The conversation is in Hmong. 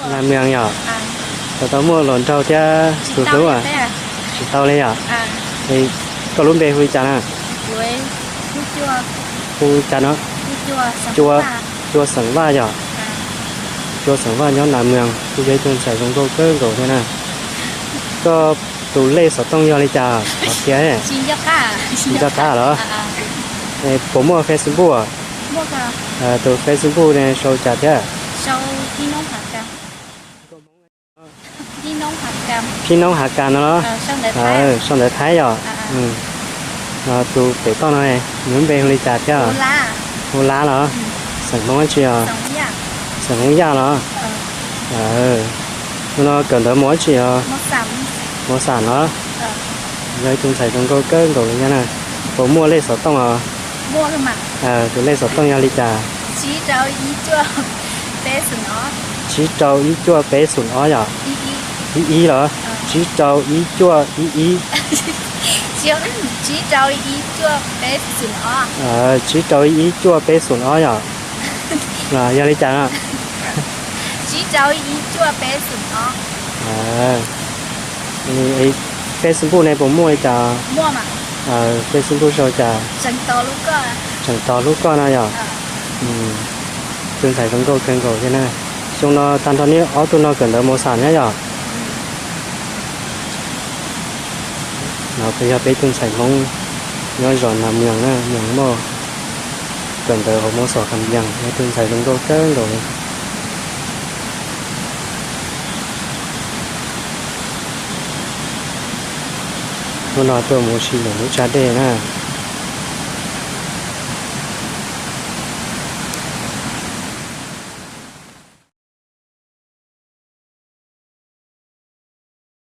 Nas Mws yom? Tau tau muaj hluas nraug thiab tus hlub? Tsis tau li yom? Koj lub npe hu li cas na? Hu cas no? Cua xeem Vaj yom? Cua xeem Vaj nyob Nas Mws, kuj yog ib tug ntxhais zoo nkauj kawg nkaus thiab na. Koj tus lej xov tooj yog li cas qhov tias? Tsis nco qab los? Puas muaj Facebook? Tus Facebook ne sau cas thiab? Phib Noob Hav Kas no los? Sau ntawv Thaib yom? Tus pem toj no, nws lub npe hu li cas thiab? Hu Lab los? Xeem Hmoob dab tsi os? Xeem Hmoob Yaj los? Tus no kawm ntawv mos dab tsi os? Mos xam los? Yog ib tug ntxhais zoo nkauj kawg nkaus li thiab na. Puas muaj lej xov tooj os? Tus lej xov tooj yog li cas? Tsib rau ib cuaj peb xoom ob yom? Ib ib los? Tsib rau ib cuaj ib ib. Tsib rau ib cuaj peb xoom ob yom? Yog li cas no? Facebook ne puas muaj li cas? Facebook sau cas? Tseem tos hlub koj no yom? Tus ntxhais zoo nkauj kawg nkaus thiab na. Xyoo no tag nrho neb ob tug no kawm ntawv mos xam thiab yom? No kuj yog peb tug ntxhais Hmoob nyob zos Nas Mws na, Nas Mws, kawm ntawv hauv mos xam Kham Yees, yog ib tug ntxhais zoo nkauj kawg nkaus li. Hnub no tuaj mus ua si ntawm lub tsag dej na.